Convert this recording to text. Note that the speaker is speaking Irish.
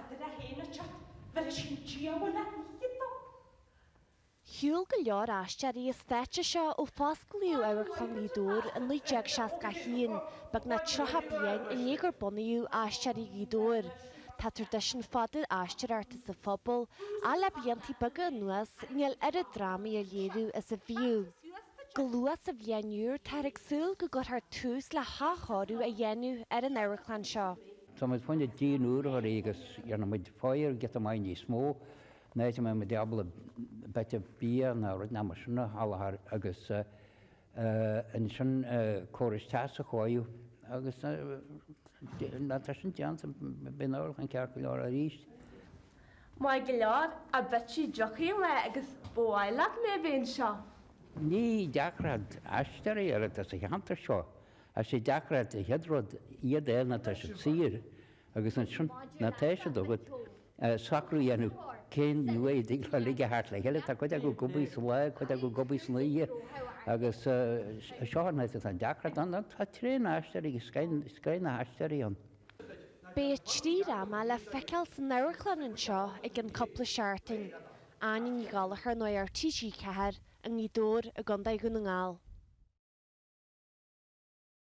Peadar é féin ag teacht, bheir sin diabhal a oíche dó. Shiúil go leor aisteoirí an stáitse seo ó fosclaíodh Amharclann Ghaoth Dobhair i 1961, beagnach 30 bliain i ndiaidh gur bunaíodh Aisteoirí Ghaoth Dobhair. Tá traidisiún fada aisteoireachta sa phobal, ach le blianta beaga anuas níl oiread drámaí á léiriú is a bhíodh. Go luath sa bhliain úr táthar ag súil go gcuirfear tús le hathchóiriú a dhéanamh ar an amharclann seo. Tá muid fá choinne díon úr a chur uirthi agus dhéanfaidh muid foyer giota maith níos mó. An áit a mbeidh muid ábalta b'fhéidir bia nó rud mar sin a sholáthar agus ansin córais teasa a chóiriú agus nuair atá sin déanta beidh an amharclann ceart go leor arís. Maith go leor, a Bhitsí dtiocfaidh an lá agus ba mhaith leat mé a bheith anseo. Ní deacracht aisteoirí a fháil sa cheantar seo, ach sé deacracht an chéad rud iad a fháil nuair atá siad saor agus ansin nuair atá siad agat socrú a dhéanamh cén uair a dtig leo uilig a theacht le chéile. Tá cuid acu ag obair sa lá, cuid acu ag obair san oíche agus seo an áit atá an deacracht ann. Tá tréan-aisteoirí agus scoth na haisteoirí ann. Beidh 3 dhráma le feiceáil san amharclann anseo i gcionn cúpla seachtain. Áine Ní Ghallchóir, Nuacht TG4, i nGaoth Dobhair i gContae Dhún na nGall.